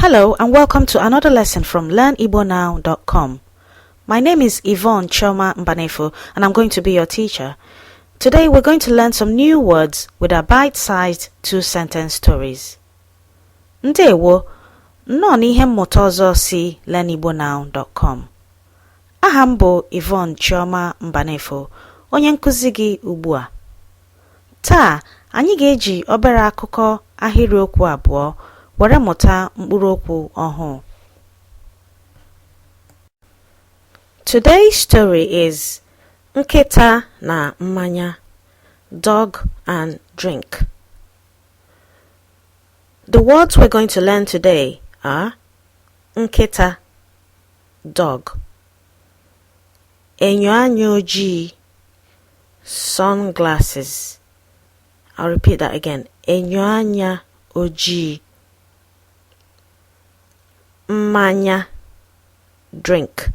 Hello and welcome to another lesson from learnigbonow.com. My name is Yvonne Chioma Mbanefo and I'm going to be your teacher. Today we're going to learn some new words with our bite-sized two-sentence stories. Ndewo, nnọọ n'ihe mmụta ọzọ si learnigbonow.com. Aha m bụ Yvonne Chioma Mbanefo, onye nkụzi gị ugbu a. Taa, anyị ga-eji obere akụkọ ahịrịokwu abụọ were mụta mkpụrụ okwu ọhụụ. Today's story is Nkịta na Mmanya, Dog and Drink. The words we're going to learn today are nkịta, dog, enyo anya ojii, sunglasses. I'll repeat that again. Enyo anya ojii, mmanya, drink.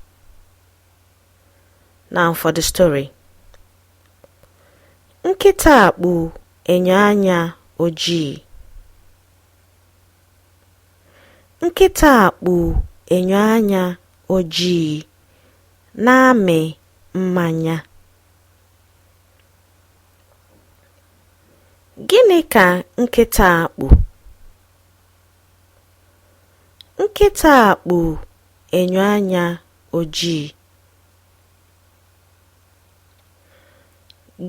Now for the story. Nkịta a kpu enyo anya ojii. Nkịta a kpu enyo anya ojii na-amị mmanya. Gịnị ka nkịta a kpu? Nkịta a kpu enyo anya ojii.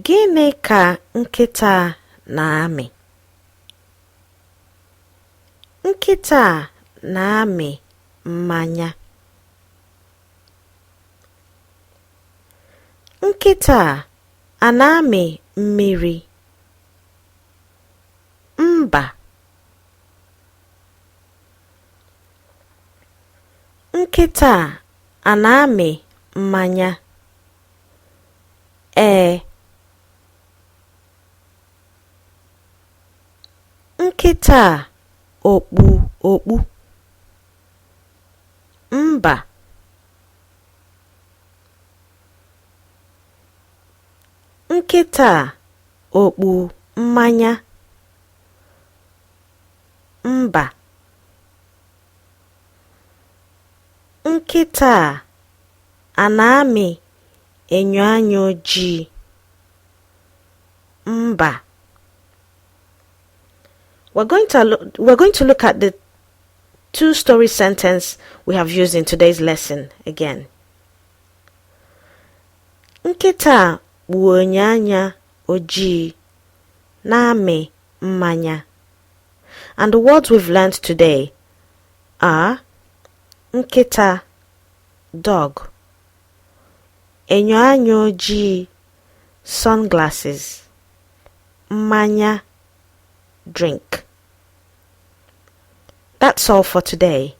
Gịnị ka nkịta a na-amị? Nkịta a na-amị mmanya. Nkịta a a na-amị mmiri? Mba. Nkịta a a na-amị mmanya? Ee. Nkịta a o kpu okpu? Mba. Nkịta a o kpu mmanya? Mba. Nkịta a a na-amị enyo anya ojii? Mba. We're going to look at the two-story sentence we have used in today's lesson again. Nkịta a kpu enyo anya ojii na-amị mmanya. And the words we've learned today are nkịta, dog, enyo anya ojii, sunglasses, mmanya, drink. That's all for today.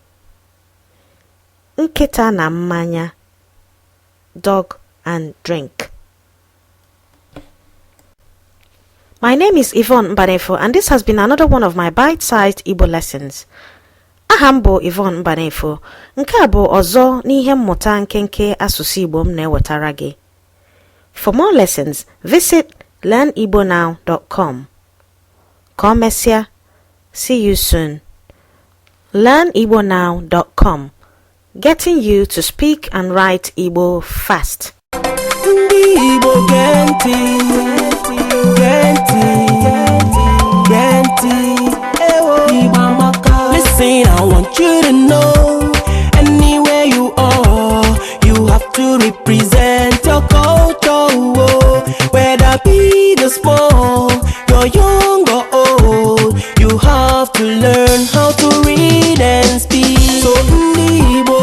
Nkịta na mmanya, dog and drink. My name is Yvonne Mbanefo and this has been another one of my bite-sized Igbo lessons. Aha m bụ Yvonne Mbanefo. Nke a bụ ọzọ n'ihe mmụta nkenke asụsụ Igbo m na-ewetara gị. For more lessons, visit learnigbonow.com. Ka o mesịa, see you soon. learnigbonow.com, getting you to speak and write Igbo fast. Ndị Igbo gee ntị, gee ntị, gee ntị, ewo. Igbo amaka. Listen, I want you to know, anywhere you are, you have to represent your culture. Oh. Whether big or small, you're young or old, you have to learn how to read and speak. So ndị Igbo